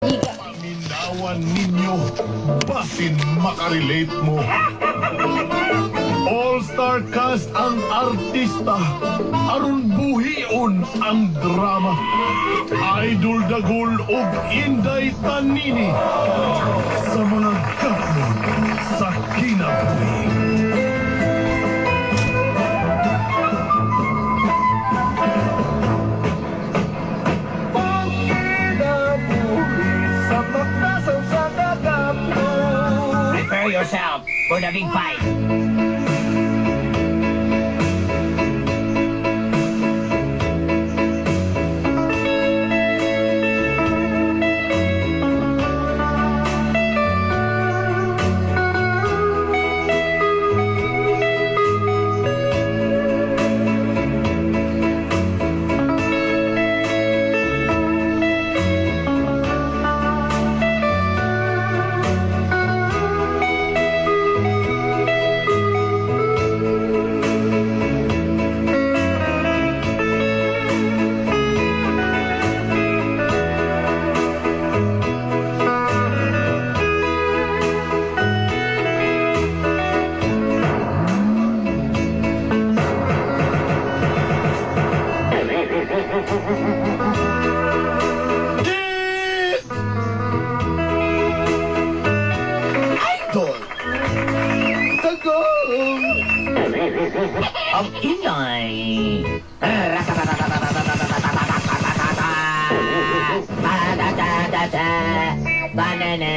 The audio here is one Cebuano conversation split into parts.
Paminawan ninyo, basin makarelate mo. All-star cast ang artista, aron buhion ang drama. Idol Dagul ug Inday Tanini sa mga gapon sa kinabuhi. Prepare yourself for the big fight. Idol! Dagol! Of Inday. Banana.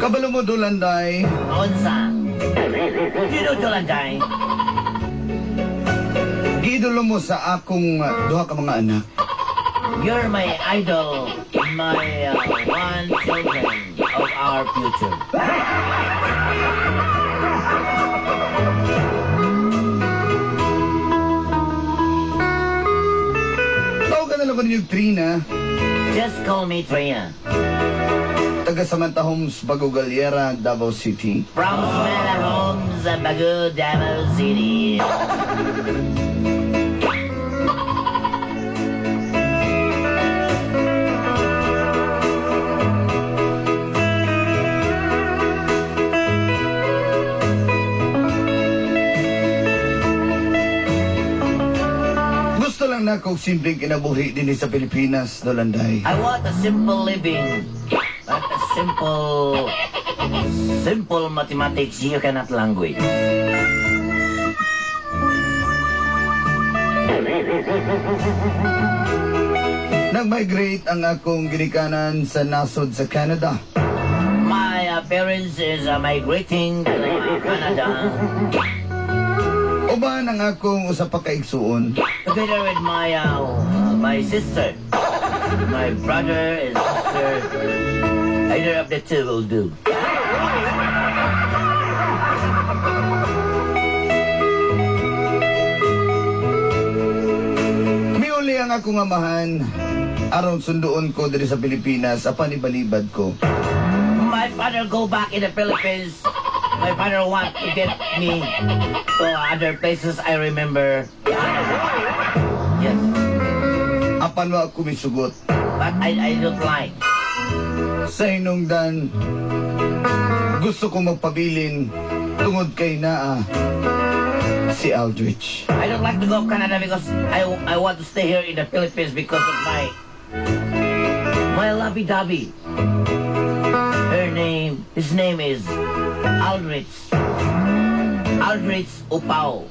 Kabalo mo Dulanday, Unsa? Tinutulanday. giidolo mo sa akong duha ka mga anak. You're my idol, my one children of our future. Tawagan na lang ko ninyo Trina, Just call me Trina. Taga Samantha Homes, Bago Galera, Davao City. From Smela Homes, Bago, Davao City. Gusto lang na kog simpleng kinabuhi din sa Pilipinas, Dulanday. I want a simple living, but a simple, simple mathematics you cannot language. Nag-migrate ang akong ginikanan sa nasod sa Canada. My parents is migrating to Canada Uban ang akong usa pa ka igsuon. Together with my sister. My brother and sister. Either of the two will do. Miuli ang akong amahan aron sunduon ko diri sa Pilipinas apan ibalibad ko. My father go back in the Philippines. My father want to get me to other places I remember. Yes, Apan wa ako misugot. But I don't like. Sa hinungdan, gusto ko magpabilin tungod kay naa si Aldrich. I don't like to go Canada because I want to stay here in the Philippines because of my lovey-dovey. Her name, his name is Aldrich. Aldrich Upao.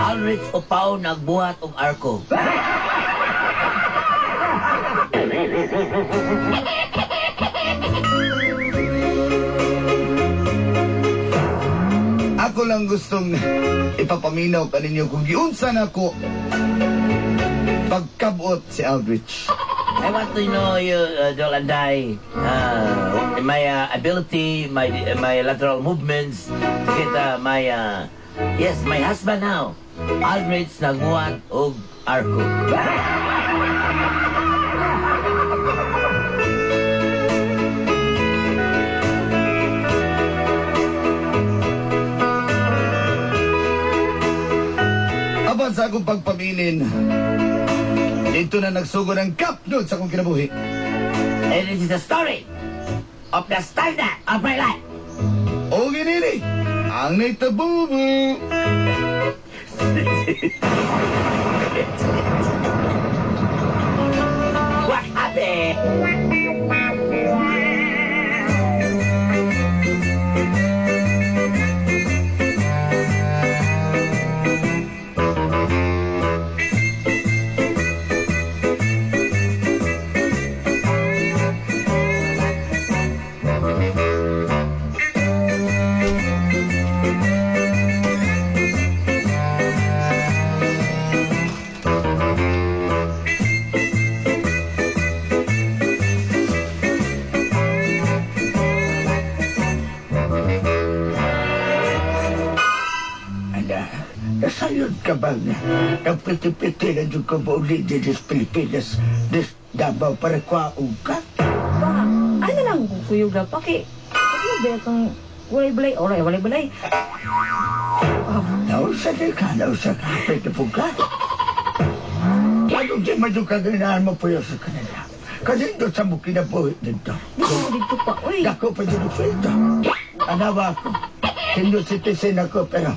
Aldrich Upao nagbuhat og arko. Ako lang gustong ipapaminaw kaninyo kung giunsa nako Pagkabot si Aldrich. I want to know you, Jolanday, my ability, my lateral movements, to get my, yes, my husband now, Aldrich nagbuhat og arko. Apan sa akong pagpabilin, dito na nagsugod ang kapnod sa akong kinabuhi. And this is the story of the standard of my life. O ginini, ang naitabubu. What happened? Ana, nasayod ka ba nga? Nagpiti-piti na dyan ka ba uli din sa Pilipinas, des Davao para kwaong ka? Pa, ano lang kuyog na paki. Ano ba itong walay balay? Oray, walay balay. Nausa din ka, nausa ka, pwede po ka. Ano di man yung kaganaan mo po yun sa kanila? Kanindo sa mo kinabuhi dito. Dito mo dito pa, uy. Dako pa dyan ang sweldo. Anawa ako. Senior citizen ako, pero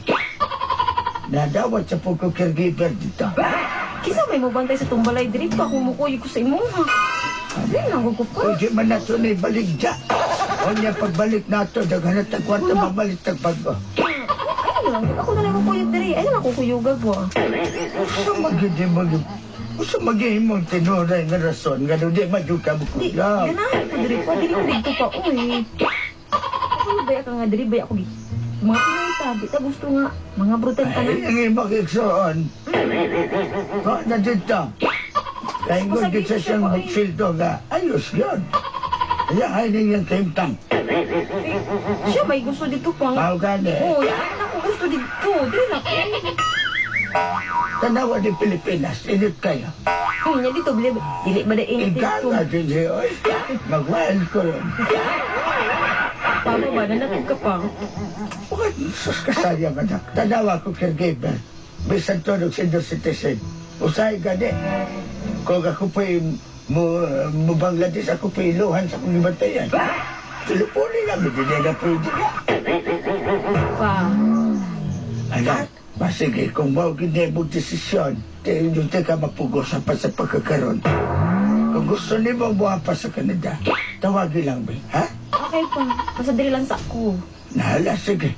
nadawat sa po ko caregiver dito. Kisa may mabantay sa tumbalay diri pa kung mukuyog ko sa imuha. Sabi lang ko pa. O di man nato na ibalik dya. O niya pagbalik nato, daghan na tagkwarta, mabalik tagbago. Ay lang, ako na lang mukuyog diri. Ay lang ako kuyugag mo. Usa magiging mo usa magiging mong tinuray nga rason nga di man yung ka Di, mukuyog. ganahan ko diri pa. Dili ko dito pa, uy. Ako ba ka nga diri ba ako gi. Mga Pinoy ta, di ta gusto nga mga brutal Ay, tanan. ang imong igsoon. Ko na dito. Kaya ko dito siyang magsildo nga, ayos yun. Kaya ay ninyang kahimtang. Siya may gusto dito pa nga. Mao gani. Oo, yan ako gusto dito. Dili na ko. Tanawa di Pilipinas, init kayo. Uy, nya dito dili dili ba da init dito. Ikaw din siya, oy. Mag-wild ko ron. Paano ba nanatog ka pa? Bakit sus kasayang anak? Tanawa ko caregiver. Bisan to ng senior citizen. Usahay gani. Kung ako pa'y mo, mo Bangladesh, ako pa'y iluhan sa akong ibantayan. Teleponin lang, hindi na pwede na. Pa. Anak, masige, kung mao gini mo desisyon, di ka mapugosan pa sa pagkakaroon. Kung gusto nimo mo pa sa Canada, tawagin lang ba, ha? Okay pa. Basta dili lang sa ako. Nahala, sige.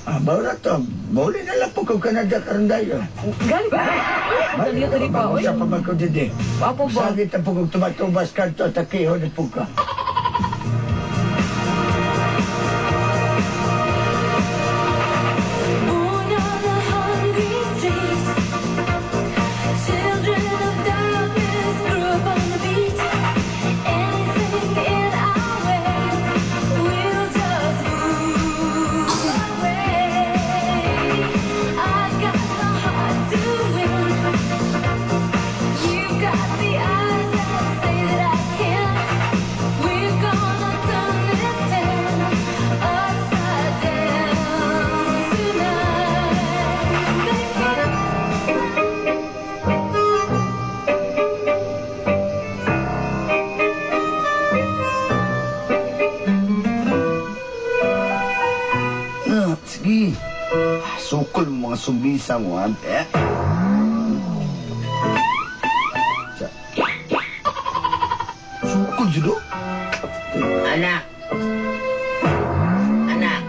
Ah, maura to. Mauli na lang po kung Canada karon dayon. Gali pa. Dali dali pa, oy. Sa pamagkudidi. Apo ba? Sagit ang pugong tumatubas kanto at akiho ni Puga. Born on the hungry streets, children of darkness grew up on the beat. Anything in our way, we'll just move away. I've got the heart to win. You've got the eyes that say that I can. We're gonna turn this town upside down tonight. They Ah, sige. Sukol mo mga sumbisa mo, ha? Eh. Sukol, Judo? Anak. Anak.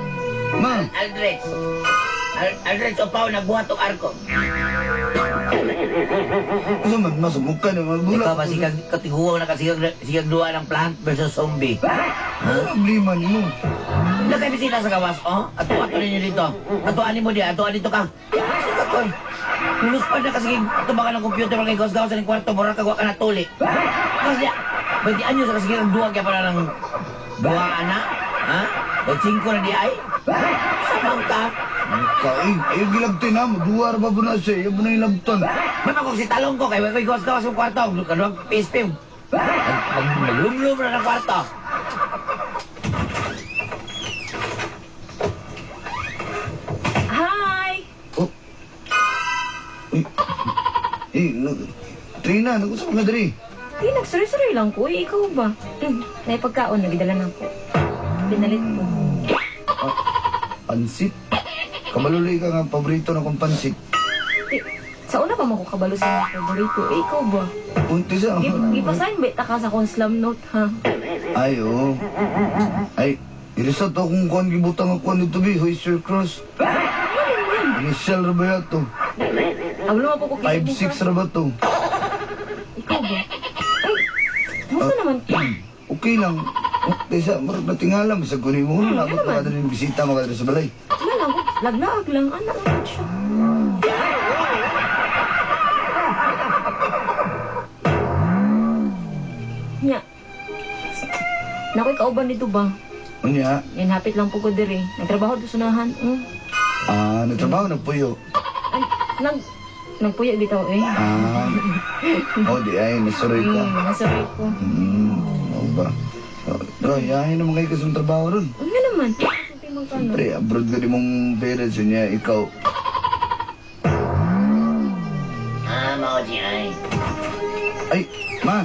Ma, Aldrich. Aldrich, upaw, nagbuhat og arko. ano man, masumukha na mga Ikaw ba sikag katiguaw na kasigag sigag duwa ng plant versus zombie? Ano problema nimo? Nakay bisita sa gawas, oh? Ato ato ninyo dito. Ato ani mo di, ato dito ka. Sige ko. Luluspan na kasi tubakan ng computer mga gawas-gawas sa kwarto, mura ka ka natuli. Kasi, 20 anyo sa kasi ang duwag kaya pala ng duwa ana? Ha? 25 na di ay? Samang ka? Kain, ayaw gilabtin ha. Maduwa ra ba po na siya? Ayaw mo na ilabton. May pag si talong ko, kay way gawas-gawas ng kwarto, kaduwag PSP. Maglumlum na ng kwarto. Hi! Oh. Uy. Eh, Trina, nag-usap ka diri. Di, nagsuroy-suroy lang ko. Eh, ikaw ba? Naipagkaon, nagdala na ko. Pinalit ko. Pansit. Kabaluloy ka nga, paborito na kong pansit. Eh, sa una pa mo ko kabalo sa mga paborito. Eh, ikaw ba? Unti sa... Gipasign ba ta ka sa akong slam note, ha? Ay, oo. Ay, irisa to kung kuhan gibutang ako nito bi, Hoy Sir Cross. Initial ra ba yato? Ablo mo po ko 5-6 ra ba to? Ikaw ba? Ay, musta naman? Okay lang. Tesa, marag natingala, masag kunin mo. Hmm, Nabot ano pa man? ka rin bisita mo ka diri sa balay. Wala lang ko. Laglaag lang. Anak lang siya. Nya. Nakoy kauban nito ba? Unya, Yan, hapit lang po ko diri. Nagtrabaho do sunahan. Ah, nagtrabaho, nagpuyo. Ay, nagpuyo bitaw eh. Ah, oh, di ay, nasuroy ka. Nasuroy ko. Oo ba? Oh, Bro, yahin naman kayo kasong trabaho ron. Ano naman? Siyempre magkano. Pre, abroad ka di mong parents yun niya, ikaw. Ah, mao di ay. Ay, ma,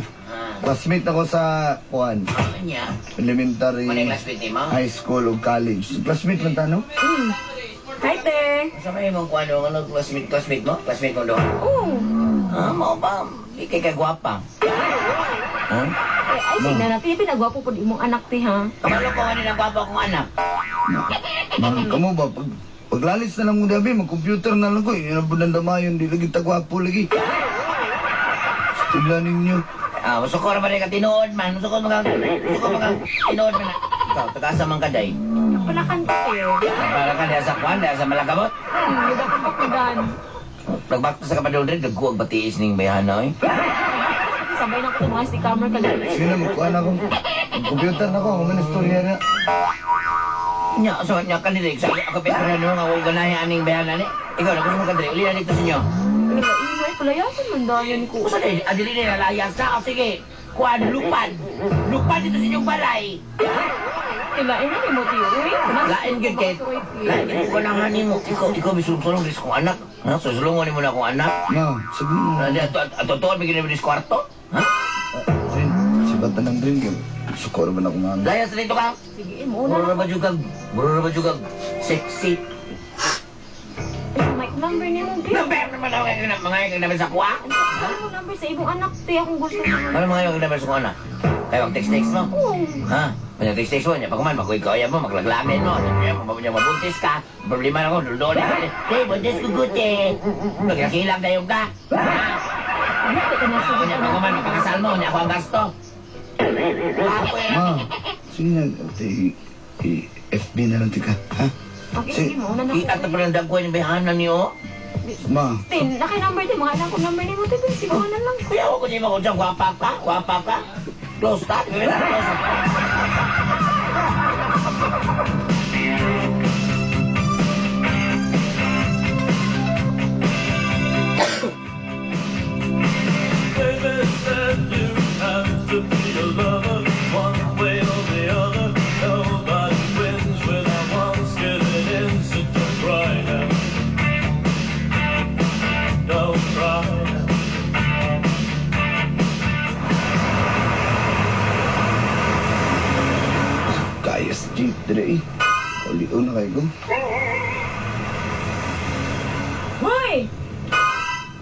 classmate ako sa, kuan, Anya? elementary, Ano yung classmate ni mo? high school o college. Classmate man ta, no? Hi, te. Sa may mong kuan ano classmate mo? Classmate mo doon? Oh. Ah, mao ba? Di kay kagwapa. Ha? Eh, ay, sige na natin. Pinagwapo po di mong anak, te, ha? Kabalo ko kanina gwapa akong anak. Ma'am, kamo ba, paglalis na lang mo dabi, mag-computer na lang ko. Yun ang bunandamayon, di lagi tagwapo lagi. Tigla ninyo. Ah, musuko ra ba ka tinuod man? Musuko mga tinuod man. Ikaw, tagasa man ka day. Panakan ko, te. Para ka diha sa kuan, diha sa Malagabot. Nagbakudan. Nagbakto sa kapadol rin, nagkuwag batiis ning bayhana oy. Sabay na ko mga si camera ka. Sige na, magkuhan ako. Mag-computer na ako, ako man istorya na. Nya, so nya kanila sa ako pero no nga wa ganahi aning bayhana ni. Ikaw na gusto mo kadre, uli na dito sa inyo. Ano ba, imo ay palayasan man dayon ko. Usa din, adili na layas na. O sige, kuan lupan. Lupan dito sa inyong balay. Tilain na ni mo tiyo. Uy, Lain gyud kay lain gyud ko nang hani mo. Ikaw bisulong ris kong anak. Ha, susulungon nimo na akong anak. Ma, sabi mo. Di ato ato to may ginawa sa kwarto. Ha? Rin, si Bata ng rin, sukor ba na akong ano? Layas na dito ka. Sige, mo na. Muro ra ba jud kag, muro ra ba jud kag sexy. May number ni mo, te. Number naman ako kay mga yung number sa kuha. Ano mo number sa ibong anak, te? Akong gusto mo. Ano mga yung number sa kuha na? Kaya mag-text-text mo. Oo. Ha? Pag text-text mo, niya pag kuman, mag-uy mo, maglaglamin mo. Niya, mabuntis ka. Problema na ko, duldo na. Hey, buntis ko guti. Nagkakilang na yung ka. Ha? Ano ka na sa Niya, pag kuman, magpakasal mo, niya ako ang gasto. Ako eh. Ma, sige na, i-FB na lang tika, ha? Okay, sige, mauna na Iat na ko. pala ang dagko yung bayhanan niyo. Ma, Te, naki-number te. Mga alam ko number ni mo, te. Sige, na lang. Kuya, ako niya mo kung gwapa ka, gwapa ka. Close ta, di ba? Close. Baby said you have to be a lover, one way or the other. Nobody wins without once giving in, so don't cry now. Don't cry now. kaya sa jeep, dire eh. Kaulion na kayo ko. Hoy!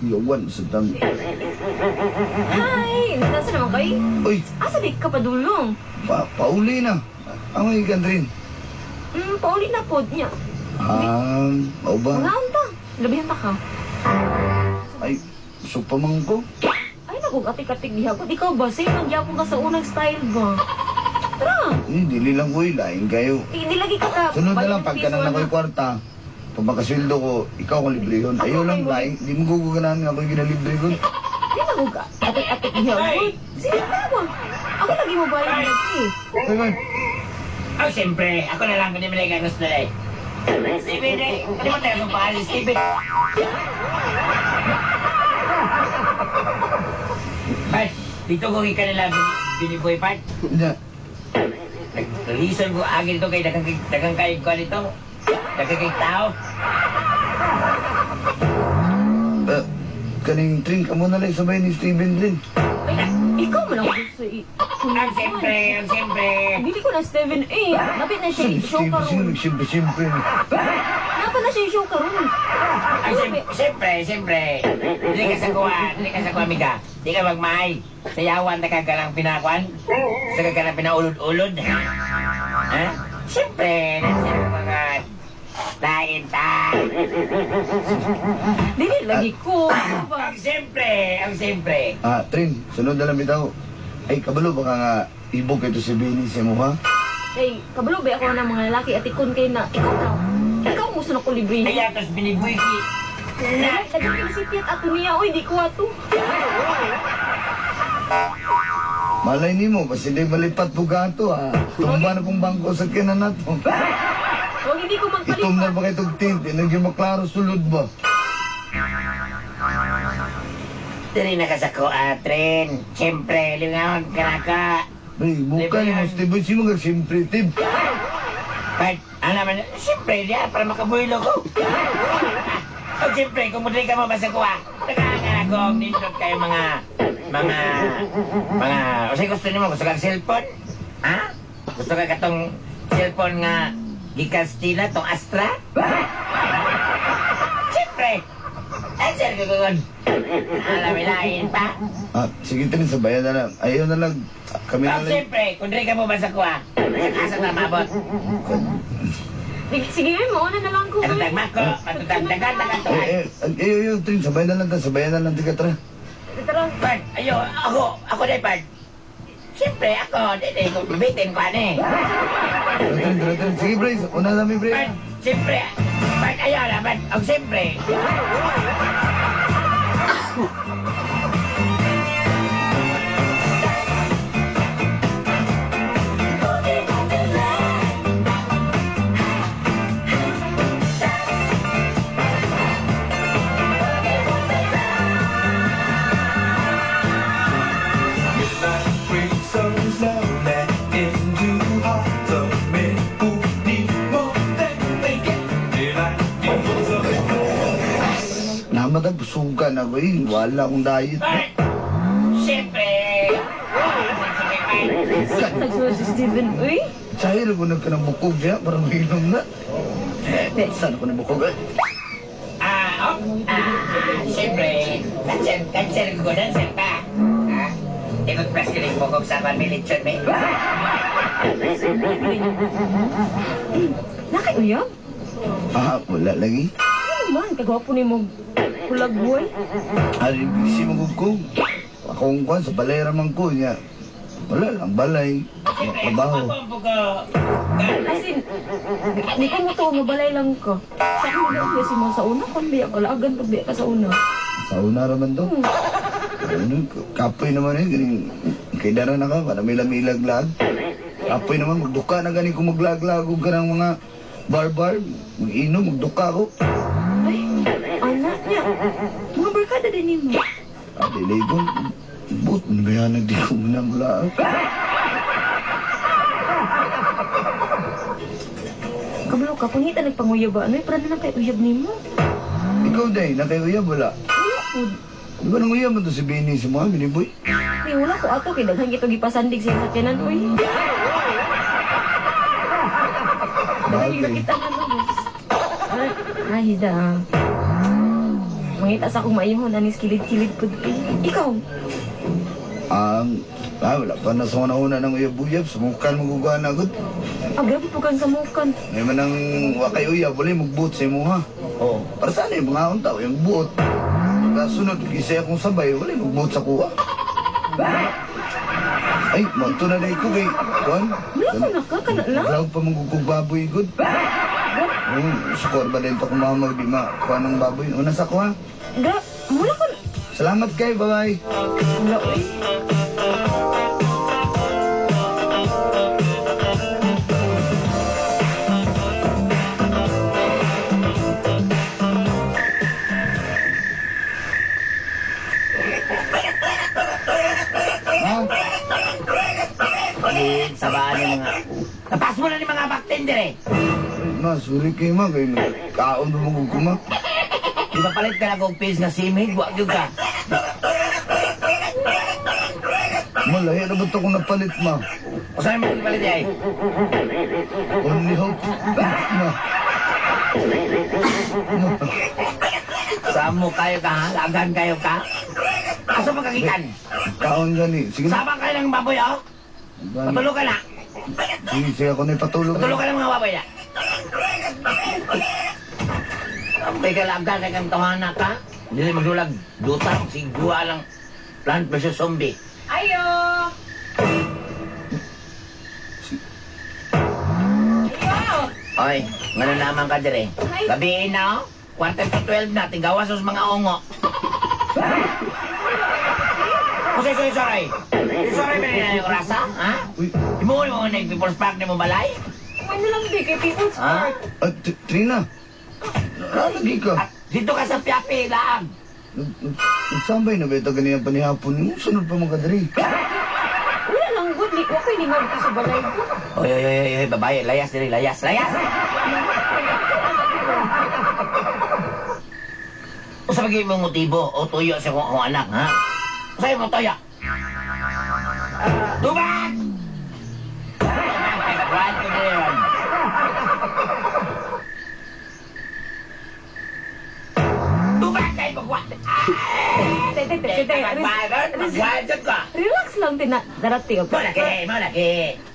Yawan sa dami. Hi! Nasa naman kayo? Uy, Asa di ka padulong? pauli na. Ang ikan rin. Pauli na po niya. Ah, mao ba? Mga unta. Labihan ta ka. Ay, supamang ko. Ay, naku, atik-atik gihapon. Ikaw ba? Same lang gihapon ka sa unang style ba? Tara! Eh, dili lang ko, eh, lain kayo. Hindi lagi ka ka. Sunod na lang, Balik pagka piso nang ako'y na. kwarta, Kung makasweldo ko, ikaw akong libre yun. Ayaw lang, laing. Di mo guguganahan nga ako yung ginalibre ko. Di na ko ka. Atik-atik niya. Ay! Sige, tama. Ako lagi mo bayad lagi. Ay, man. Oh, siyempre, ako na lang, hindi mo na gusto eh. Steven, eh, hindi mo tayo kung pangalan, Steven. Pat, dito ko kanila biniboy, Pat. Hindi. Nag-reason ko agil to kay dagang dagang kay ko nito. Dagang kay tao. Kaning Trin, kamo na lang sabay ni Steven Trin. Ay, ikaw man ang gusto i. Ang siyempre, ang siyempre. Dili ko na Steven eh. Napit na siya Sino i-show Steven? Sino karon. nagsimple simple? Napa na siya i-show karon. Ang siyempre, siyempre. Dili ka sa kuha, dili ka sa kuha, amiga. Di ka magmahay. Sayawan na kagalang pinakuan. Sa kagalang pinaulod-ulod. Ha? Siyempre, nasa mga lain ta. Dili lagi ko. Ano ba? Ang siyempre, ang siyempre. Ah, Trin, sunod na lang bitaw. Ay, kabalo baka nga ibog ito si Benny sa mo, ha? Kay kabalo ba ako ng mga lalaki at ikon kay na ikaw na. Ikaw ang gusto na ko libre. Kaya tos binibuiki. Naging ato niya oy di ko ato. Malay nimo, basta hindi malipat po gato, ha? Tumba na pong bangko sa kinan nato. Wag hindi ko Itom na magpalipat. ba kayo itong tint? Hindi maklaro sulod ba? Dili na ka sa kuha, Trin. Siyempre, lingawan ka na ka. Ay, mukha ni mo, Steven, sino ka siyempre, Tib? But, ano naman, siyempre, diya, para makabuhilo ko. O, siyempre, kung mudali ka mo ba sa kuha, nagkakangara ko, nindot kayo mga, o sige, gusto nimo, gusto kang cellphone? Ha? Gusto ka katong cellphone nga gikan Stila, tong Astra? Siyempre, answer ko kung alam, ilain pa. Ah, sige, Trin, sabayan na lang. Ayaw na lang. Kami O, na lang. siyempre, kung di ka mo ba sa kuha, asa na mabot? Sige, ay, mauna na lang ko. Ano tagmako, matutagdagan, Eh, eh, ayaw, ayaw, Trin, sabayan na lang ta, sabayan na lang, tiga, tara. Tara. Pard, ayo, ako na, Pard. Siyempre, ako, di, ko, bibitin ko, ano eh. Tara, Trin, tara, Trin. Sige, pre, una namin, pre. Pard, siyempre, Pard, ayaw na, Pard, oh, siyempre. Midnight brings so slowly into hearts of men who need more than they get. Daylight deals of Namatag, busugan ako eh. Wala akong diet. Pard, siyempre. Sige, Pard. Nagsulat si Steven, uy. Sahil ko nagka ng bukog siya para mainom na. Saan ako nabukog eh? Ah, oh, ah, siyempre, cancel, cancel ko, cancel pa. Ha? Ikot plus kiling bukog sa family lechon, may. Nakaiuyab? Ah, wala lagi. Ano man, kagwapo ni mo kulag boy. Ari, busy magug ko. Akong kwan, sa balay raman ko niya. Wala lang, balay. Siyempre, Trabaho. ako ko. As in, di ko mo to, mabalay lang ko. Sa akong mga si mo sa una, kung biya ka laagan pag biya ka sa una. Sa una raman to. Ano, kapoy naman eh. Ganing, kay dara na ka, para may lamilag-lag. Kapoy naman, magduka na gani kung maglaglag og ka ng mga bar-bar. Mag-inom, magduka ko. Ay, anak niya. Mga barkada din nimo. Ah, dili ko. But, ano ba yan? Hindi ko muna mula. Kabalo ka, kung hita nagpanguyab ba, ano para na lang kay uyab nimo. Ikaw, day, nakayuyab, wala. Wala po. Di ba nang uyab mo to si Benny, si mga biniboy? Ay, wala ko ato kay daghan kito gipasandig sa sakyanan, uy. Daghan Bagay. nakita na no. Ay, ay, hida. Mangita sa akong maayuhon anis kilid-kilid pud. Ikaw, Ang, wala pa na sa una-una ng uyab-uyab, sumukan maguguhan agad. ah, grabe po kang samukan. Ngayon man ang wakay uyab, wala yung magbuot sa imo ha. Oh, para saan yung mga unta, yung buot. Kasunod, isa akong sabay, wala yung magbuot sa kuha. Ay, manto na dahil ko kay, Juan. Wala ko na ka, kana lang. Vlog pa manggugug baboy good. Sukor ba din to kung mama, di ma, kuha ng baboy. Una sa kuha. Ga, mula ko. Salamat kayo, bye-bye. Wala, uy. Ha? Pagin, sabaan ni mga... Tapas mo na ni mga bartender eh. Ma, sorry kayo ma, kayo kaon mo ko ma. Di ba palit ka lang kong pills nga simig? Wa gyud ka. Ma, lahi na ba ito kung napalit ma? O saan mo palit ay? Only hope. Ma. Saan mo kayo ka ha? Lagan kayo ka? Asa magkagikan? Kaon gani. Sige na. Sama kayo ng baboy oh? Gani. Patulog ka na. Sige, sige ako na ipatulog. Patulog ka ng mga baboy na. May kalagan kay kang tawana ka. Hindi magdulag. Duta, sigwa lang. Plant versus zombie. Ayo! Ayo! Oy, ngano naman ka dire. Ay. Gabiin na oh. 11:45 na, tinggawas sa mga ongo. Kusay, sorry, sorry. Sorry, may na yung rasa, ha? Uy, Imo mo na yung People's Park ni mo balay? Ano lang di, kay People's Ha? Park. ah, Trina. Nalagi ka. At dito ka sa Piapi, laag. Nagsambay na ba ito ganyan panihapon? Yung sunod pa mga kadri. Wala lang, good. Li, wa ko'y lingaw dito sa balay ko. Oy, oy, oy, oy, oy, babae, layas diri, layas, layas! Usa pa gyud imong motibo o tuyo sa akong anak, ha? Usa imong tuyo? Tubag! Tubag, kay diri ron. Tubag kay magwa. Te, te, te, te, te. Magwa ka. Relax lang, te. Darating ako. Mo lagi, mo lagi.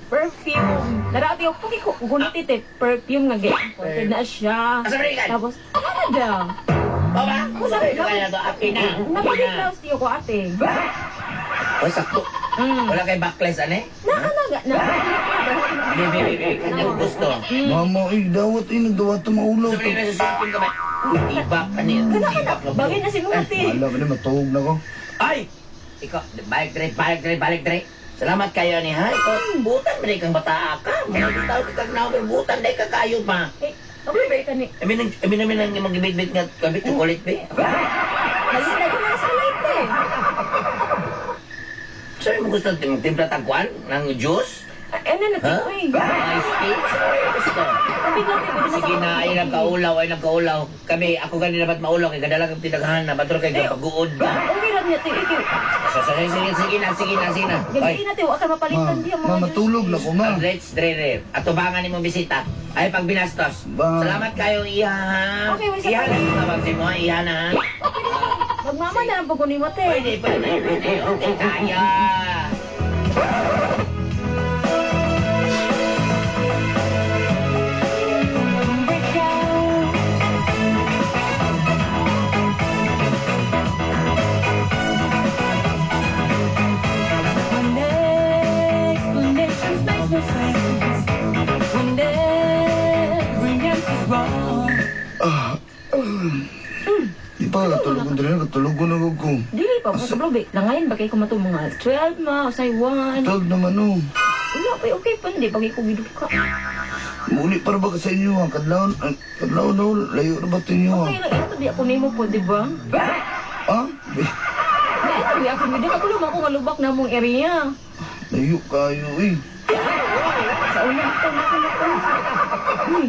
Perfume. Darating ako. Puki ko. Gunit te. Perfume nga gay. Imported na siya. Asa ba ikan? Tapos, ano na? O ba? Sabi na to, api na. Napag-blouse tiyo ko, ate. Oy, sakto. Wala kay backless, ane? Naanaga. Na. Bi, bi, bi, bi. Kanyang gusto. Mama, eh, dawat eh, nagdawat ito maulaw. Sabi na susunod ka ba? Tibak, ane. Kana ka na. Bagay na si mga te. Wala ka na, matuog na ko. Ay! Ikaw, balik dre, balik dre, balik dre. Salamat kayo ni ha. Ikaw, butan ba kang bataa ka? Mga tao ka kag naw, butan dahil ka kayo pa. Eh, okay ba ka ni? Amin amin amin ang imong gibitbit nga kabit chocolate be. Naging na sa light eh. Sabi mo gusto mong timpla tagwan ng juice? Ay, ano na, Ha? te? Uy. Ice tea? Sabi mo gusto. Tubig lang, te. Pwede na Sige sa na, ay nagkaulaw, ay nagkaulaw. Kami, ako gani dapat maulaw kay kadala kang tinaghan na bator kay gapaguod ba. Okay lang niya, te. Ikaw, Sige, sige, sige na, sige na, sige na. Oy, Gabi na, te. Wa ka Ma, mapalitan diya, mga ma, matulog na ko, ma. Let's dre. Atubangan ni mong bisita. Ay, pag binastos. Ba. Salamat kayo, iha, ha? Okay, wait, Iha na, tawag si mo, iha na, ha? Magmama na lang pag mo, te. Pwede, pwede, pwede. Okay, kaya. Break out. When explanations make no sense. When every answer's wrong. Di pa, katulog ko Trina, katulog ko na ko. Dili pa, kung kablo, langayin ba kayo kumato mga 12 ma, usay 1. 12 naman, oh. Wala pa, okay pa, hindi. Bagay ko giduka. Muli para ba ka sa inyo, ha? Kadlaw, kadlaw na, layo na ba ito inyo, ha? Okay lang, ito di ako nimo po, di ba? Ha? Di, ito di ako nimo. Di ka kulong ako malubak na mong area. Layo kayo, eh. Sa una, ito, nako, nako. Uy.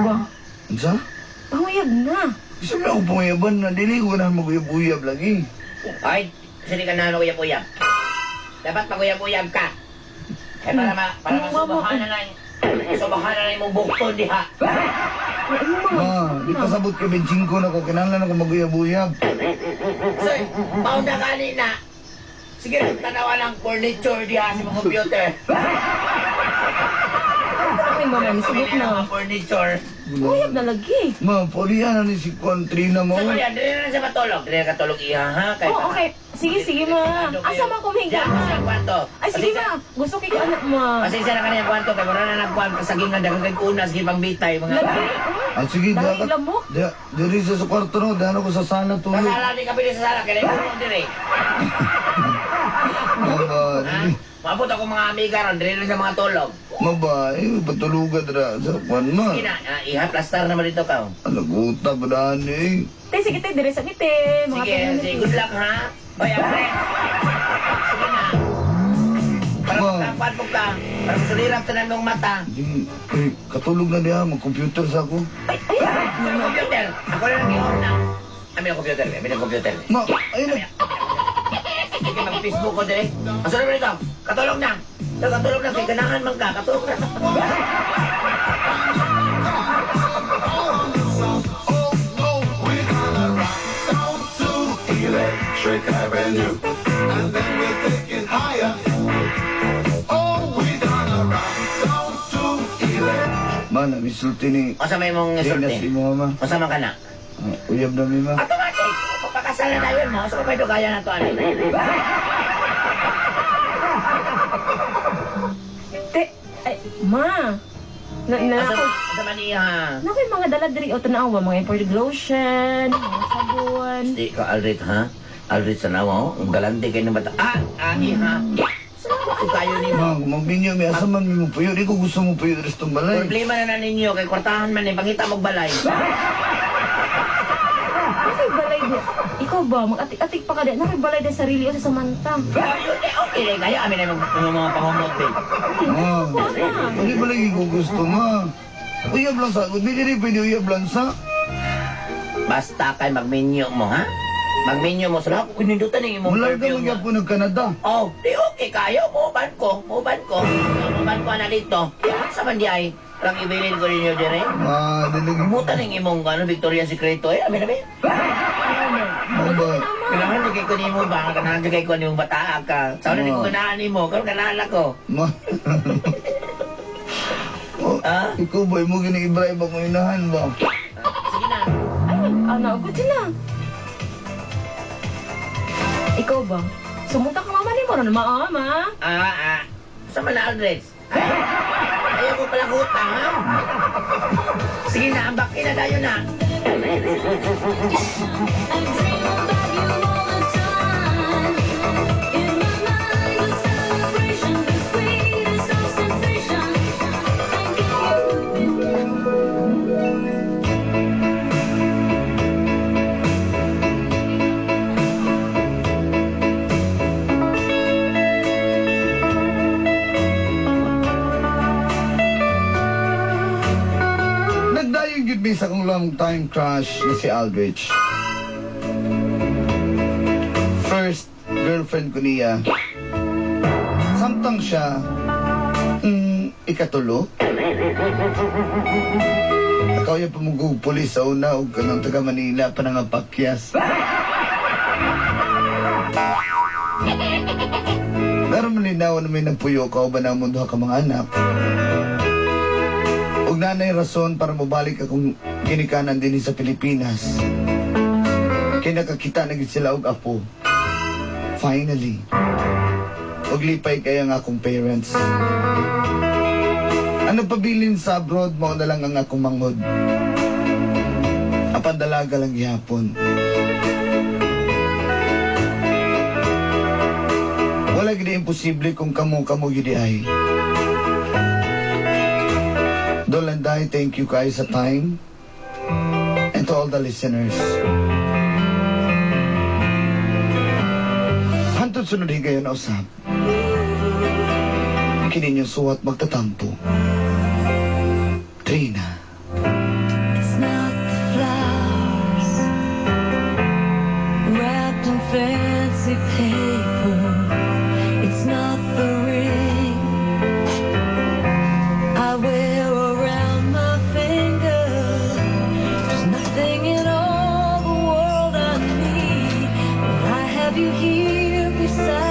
Ba, Unsa? panguyab na. Isa mo ako panguyaban na dili ko na maguyab-uyab lagi. Ay, sini ka na uyab-uyab. Dapat maguyab-uyab ka. Eh, para ma, para masubahan na lang. Subahan na lang imong bukton diha. Ay, ano mga? Ma, di pa sabot kay 25 na ko, kinahanglan ako maguyab-uyab. Sir, mauna ka na. Sige, tanawa ng furniture diha sa mga computer. Ay, mama, nisugot na. Mga furniture. Uyab na lagi. Ma, paulihan na ni si Kwan Trina mo. Sa yan, dili na siya matulog. Dili na katulog iha, ha? Kay Oh, okay. Sige, sige, ma. Asa man kumiga, Diyan ma? sa kwarto. Ay, sige, ma. Gusto kay ko anak, ma. Pasensya na kaniyang kwarto kay wala na nagkuhan kasaging nga daghang kay kunas gipang bitay mga. Lagi. Ah, sige, Dahil diha ka. lamok. Diha, diri sa kwarto no, diha na ko sa sala tulog. Sa sala di ka pili sa sala kay lain mo diri. Ma, ba, Ha? dili. Maabot ako mga amiga ron diri lang sa mga tulog. Ma ba, eh, patulugan dira sa kwan ma. Sige na, iha plastar naman dito ka. Ano, guta ba daan eh? Te, sige, te. Dire sa mi, te. Mga Sige, tanan, sige, te. good luck ha. Hoy, Andre. Sige na. Para Ma. magkakuan mo ka. Para masulirap tanan mong mata. Di, eh, katulog na diha, mag-computer sa ako. Ay, ay. Sa computer. Ako na lang i-on na. Amin ang computer, amin ang computer. Ma, ayun na. Sige, mag-Facebook ko dire. Ang sunod mo nito, katulog na. Katulog na, kay ganahan man ka, katulog na. Oh no, we're gonna rock down to Electric Avenue. And then we'll take it higher. Oh, we're gonna rock down to Electric. Ma, namisulti ni O sa may mong Trina sulti. si mo, ma. O sa man ka na. Ah, uyab na mi, ma. Automatic! Papakasal na tayo mo. So, may kaya na to, ano. Te, ay, ma. Na, na, Asa, ako. asa man niya, ha? Naku, yung mga dala diri o tanawa, mga imported lotion, mga sabon. Di ka, Aldrit, ha? Aldrit, sa nawa, oh. Ang galante kayo ng bata. Ah, ah, iha. Salamat ko kayo ni mo. Ma, kung magbinyo, may asa man mi mo puyo. Di ko gusto mo puyo diri sa tong balay. Problema na na ninyo, kay kwartahan man eh, pangita mong balay. Nakoy balay di. Ikaw ba, mag-atik-atik pa ka di. Nakoy balay di sarili o sa Samantha. Ayun, eh, okay lang kayo. Amin na yung mga pangumot, eh. Ma, hindi ba lagi ko gusto, ma? Uyab lang sa... Di diri pwede uyab lang sa... Basta kay magminyo mo, ha? Magminyo mo. Sala, kunindutan yung imong Wala ka perfume. magyapon ng Canada. Oh, di okay kayo. Muuban ko. Muuban ko. Muuban ko na dito. Sa man di ay, lang ibilin ko ninyo dire. Ma, di lagi... Muta ng imong ano, Victoria's Secret eh. Amin amin. Ma ba? Kailangan di kay ko nimo ba? Kailangan di kay ko nimo bataa ka. Sa una di ko Oh. ganahan nimo, karon ganahan ako. Ma... Oh, Ah? ikaw ba, mo gini Ibrahim akong inahan ba? Sige na. Ay, ano, good na. Ikaw ba? Sumunta ka mama ni mo ron, ma, ma. Ah, ah. Sa man na Aldrich? Ay, ayaw ko pala kuta, ha? Sige na, ambak na tayo na. I dream about you all the time. In my mind, a celebration, the sweetest of sensation. Thinking you. Nagdayon gyud mi sa akong long time crush na si Aldrich. First girlfriend ko niya. Samtang siya, ikatulo. Akaw yung pamugog pulis sa una ug kanang taga Manila pa nga pakyas. Pero malinaw na may nagpuyo ka ba na mundo ka mga anak. Ug nanay rason para mobalik akong ginikanan din sa Pilipinas. Kay nakakita na gid sila og apo. Finally. Ug lipay kaya ang akong parents. Ano pabilin sa abroad mao na lang ang akong manghod. Apan dalaga lang gihapon. Wala gid imposible kung kamo kamo gid ay. Dolanday, thank you kayo sa time. And to all the listeners. Hantod sunod higayon na usab. Kini niyo suwat magtatampo. Trina. It's not the flowers wrapped in fancy paper. It's not the ring I wear around my finger. There's nothing in all the world I need, but I have you here beside.